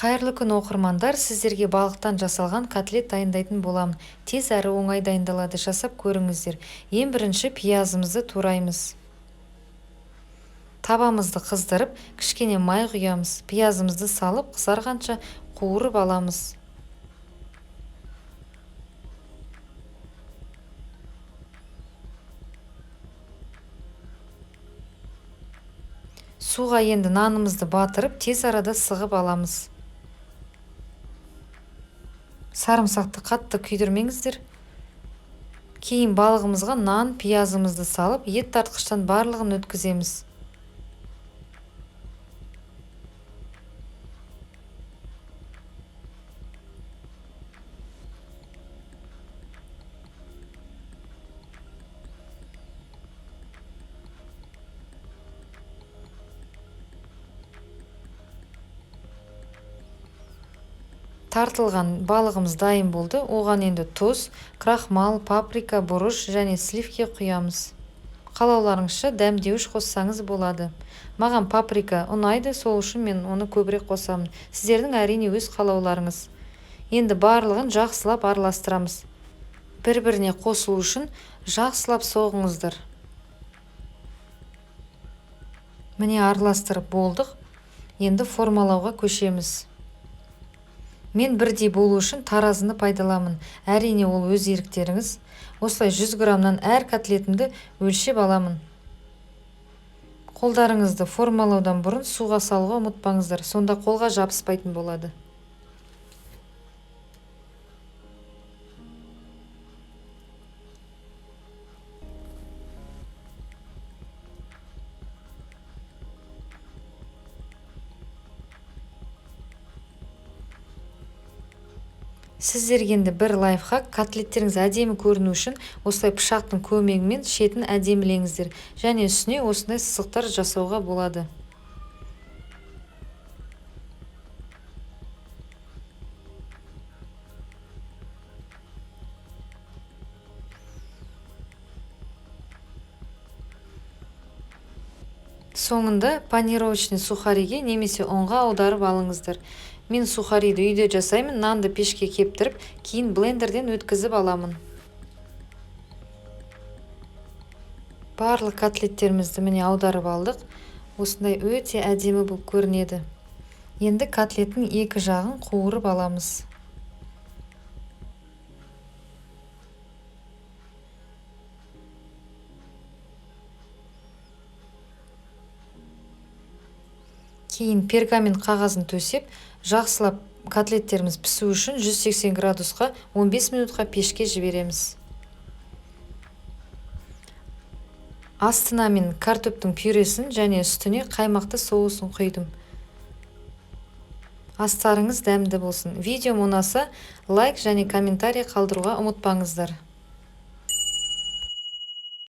Қайырлы күн, оқырмандар! Сіздерге балықтан жасалған котлет дайындайтын боламын. Тез әрі оңай дайындалады, жасап көріңіздер. Ең бірінші пиязымызды тураймыз. Табамызды қыздырып, кішкене май құямыз. Пиязымызды салып, қызарғанша қуырып аламыз. Суға енді нанымызды батырып, тез арада сығып аламыз. Сарымсақты қатты күйдірмеңіздер. Кейін балығымызға нан, пиязымызды салып, ет тартқыштан барлығын өткіземіз. Тартылған балығымыз дайын болды. Оған енді тұз, крахмал, паприка, бұрыш және сливки құямыз. Қалауларыңызша дәмдеуіш қоссаңыз болады. Маған паприка ұнайды, сол үшін мен оны көбірек қосамын. Сіздердің, әрине, өз қалауларыңыз. Енді барлығын жақсылап араластырамыз. Бір-біріне қосылу үшін жақсылап соғыңыздар. Міне, араластырып болдық. Енді формалауға көшеміз. Мен бірдей болу үшін таразыны пайдаланамын. Әрине, ол өз еріктеріңіз. Осылай 100 граммнан әр котлетімді өлшеп аламын. Қолдарыңызды формалаудан бұрын суға салуға ұмытпаңыздар. Сонда қолға жабыспайтын болады. Сіздерге енді бір лайфхак: котлеттеріңіз әдемі көріну үшін осылай пышақтың көмегімен шетін әдемілеңіздер және үстіне осындай сызықтар жасауға болады. Соңында панировочный сухариге немесе ұнға аударып алыңыздар. Мен сухариді үйде жасаймын. Нанды пешке кептіріп, кейін блендерден өткізіп аламын. Барлық котлеттерімізді, міне, аударып алдық. Осындай өте әдемі болып көрінеді. Енді котлеттің екі жағын қуырып аламыз. Кейін пергамент қағазын төсеп, жақсылап котлеттеріміз пісу үшін 180 градусқа 15 минутқа пешке жібереміз. Астына мен картоптың пюресін және үстіне қаймақты соусын құйдым. Астарыңыз дәмді болсын! Видеом ұнаса, лайк және комментарий қалдыруға ұмытпаңыздар.